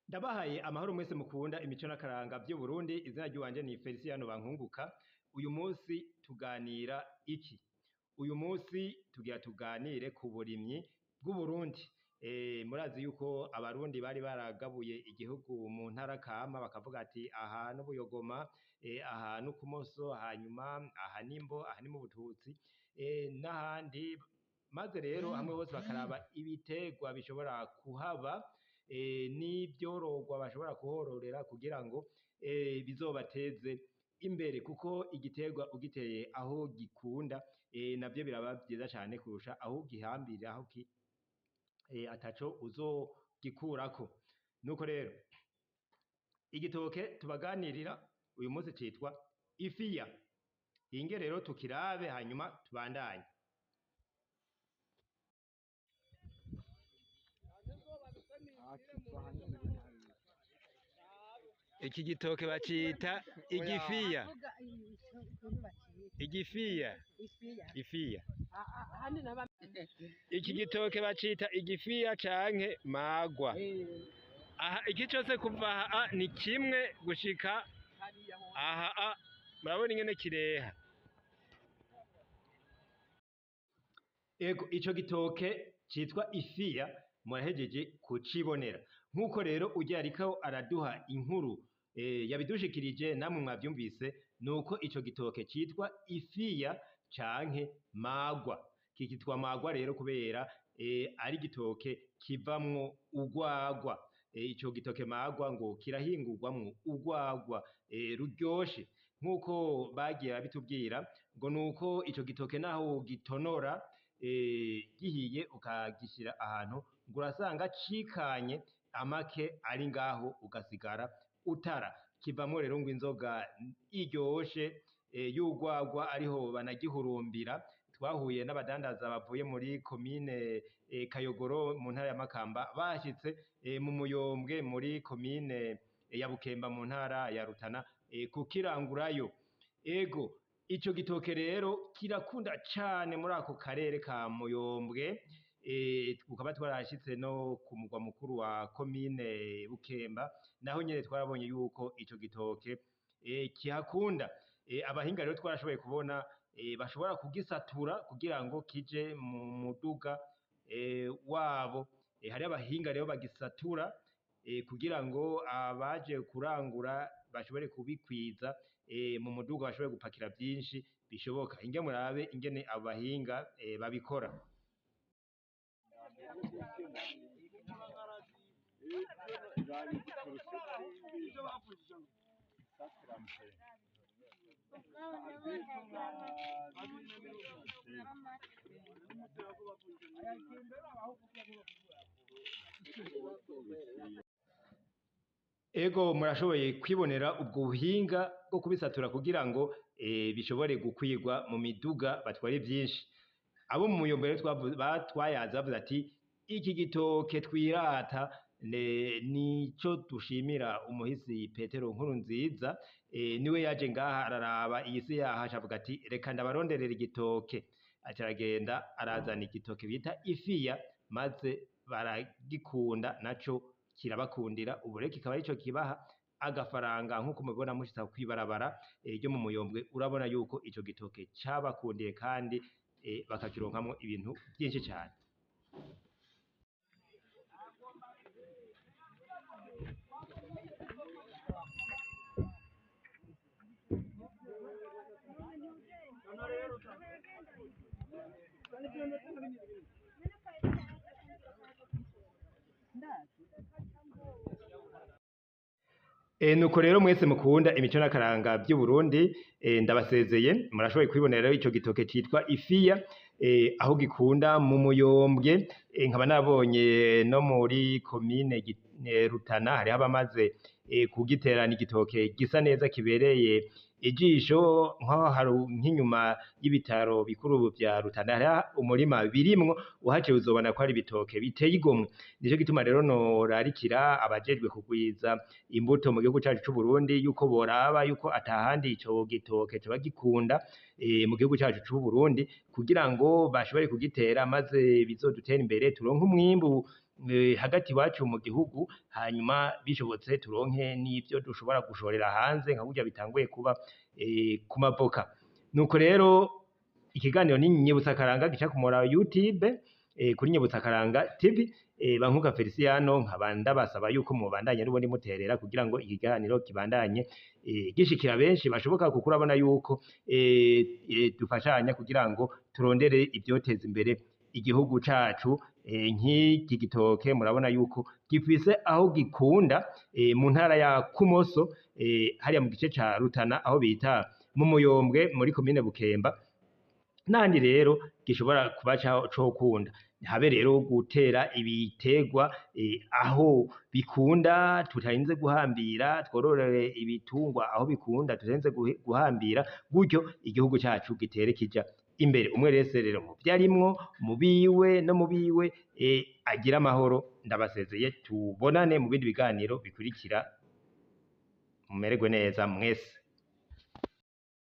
Ndabahaye amahoro mwese mukunda imico n'akaranga vy'Uburundi. Izina ry'iwanje ni Feliciano Bankunguka. Uyu munsi tuganira iki? Uyu munsi tugira tuganire ku burimyi bw'Uburundi. Murazi yuko abarundi bari baragabuye igihugu mu ntara kama, bakavuga ati aha n'Ubuyogoma, aha n'Ukumoso, hanyuma aha n'Imbo, aha ni mu Bututsi, n'ahandi. Maze rero hamwe hose bakaraba ibiterwa bishobora kuhaba, n'ivyororwa bashobora kuhororera kugira ngo bizobateze imbere, kuko igiterwa ugiteye aho gikunda, navyo biraba vyiza cane kurusha aho ugihambira, aho ataco uzogikurako. Nuko rero igitoke tubaganirira uyu munsi citwa ifiya. Inge rero tukirabe hanyuma tubandanye. Iki gitoke bacita igifiya. Igifiya. Ifiya. Iki gitoke bacita igifiya canke magwa. Aha iki cose kuva aha ni kimwe gushika aha, murabona ingene kireha. Ego, ico gitoke citwa ifiya murahejeje kucibonera. Nkuko rero urya ariko araduha inkuru, yabidushikirije namwe mwavyumvise, nuko ico gitoke citwa ifiya canke magwa. Kikitwa magwa rero kubera ari igitoke kivamwo urwagwa. Ico gitoke magwa ngo kirahingurwamwo urwagwa ruryoshe. Nkuko bagiye babitubwira ngo nuko ico gitoke naho gitonora, gihiye ukagishira ahantu, ngo urasanga cikanye amake ari ngaho ugasigara utara. Kivamwo rero ngo inzoga iryoshe, y'urwagwa, ariho banagihurumbira. Twahuye n'abadandaza bavuye muri komine Kayogoro mu ntara ya Makamba, bashitse mu Muyombwe muri komine ya Bukemba mu ntara ya Rutana, kukirangurayo. Ego, ico gitoke rero kirakunda cane muri ako karere ka Muyombwe, tukaba twarashitse no ku mugwa mukuru wa komine Bukemba, naho nyene twarabonye yuko ico gitoke kihakunda. Abahinga rero twarashoboye kubona bashobora kugisatura kugira ngo kije mu muduga wabo. Hari abahinga rero bagisatura kugira ngo abaje kurangura bashobore kubikwiza mu muduga, bashobore gupakira vyinshi bishoboka. Inge murabe ingene abo bahinga babikora. Ego, murashoboye kwibonera ubwo buhinga bwo kubisatura kugira ngo bishobore gukwirwa mu miduga batware vyinshi. Abo mu Muyombe rero twayaze bavuze ati iki gitoke twirata nico dushimira umuhisi Petero Nkurunziza, niwe yaje ngaha araraba iyi si yaha, acavuga ati reka ndabaronderera igitoke. Aca aragenda arazana igitoke bita ifiya, maze baragikunda naco kirabakundira. Ubu rero kikaba arico kibaha agafaranga. Nkuko mubibona mushitse kw'ibarabara ryo mu Muyombwe, urabona yuko ico gitoke cabakundiye kandi bakakironkamwo ibintu vyinshi cane. Nuko rero mwese mukunda imico n'akaranga vy'Uburundi, ndabasezeye. Murashoboye kwibonera rero ico gitoke citwa ifiya, aho gikunda mu Muyombwe, nkaba nabonye no muri komine Rutana hariho abamaze kugiterana igitoke gisa neza kibereye ijisho. Nkaho hari nk'inyuma y'ibitaro bikuru vya Rutana hariho umurima birimwo, uhaciye uzobona ko ari ibitoke biteye igomwe. Nico gituma rero norarikira abajejwe kugwiza imbuto mu gihugu cacu c'Uburundi yuko boraba yuko atahandi ico gitoke coba gikunda mu gihugu cacu c'Uburundi, kugira ngo bashobore kugitera maze bizodutere imbere, turonke umwimbu hagati iwacu mu gihugu, hanyuma bishobotse turonke n'ivyo dushobora gushorera hanze nka kurya bitanguye kuba ku mavoka. Nuko rero ikiganiro ni Nyibutsakaranga gica ku muhora wa YouTube, kuri Nyibutsakaranga TV, Bankuka Feliciano, nkaba ndabasaba yuko mubandanya n'ubundi muterera kugira ngo ikiganiro kibandanye gishikira benshi bashoboka, kuko urabona yuko dufashanya kugira ngo turondere ivyoteza imbere igihugu cacu. Nk'iki gitoke murabona yuko gifise aho gikunda mu ntara ya Kumoso, hariya mu gice ca Rutana aho bita mu Muyombwe muri komine Bukemba, n'ahandi rero gishobora kuba cokunda. Habe rero gutera ibiterwa aho bikunda tutarinze guhambira, twororere ibitungwa aho bikunda tutarinze guhambira, gutyo igihugu cacu gitere kija imbere. Umwe wese rero mu vyarimwo, mu biwe no mu biwe, agire amahoro. Ndabasezeye, tubonane mu bindi biganiro bikurikira, mumererwe neza mwese.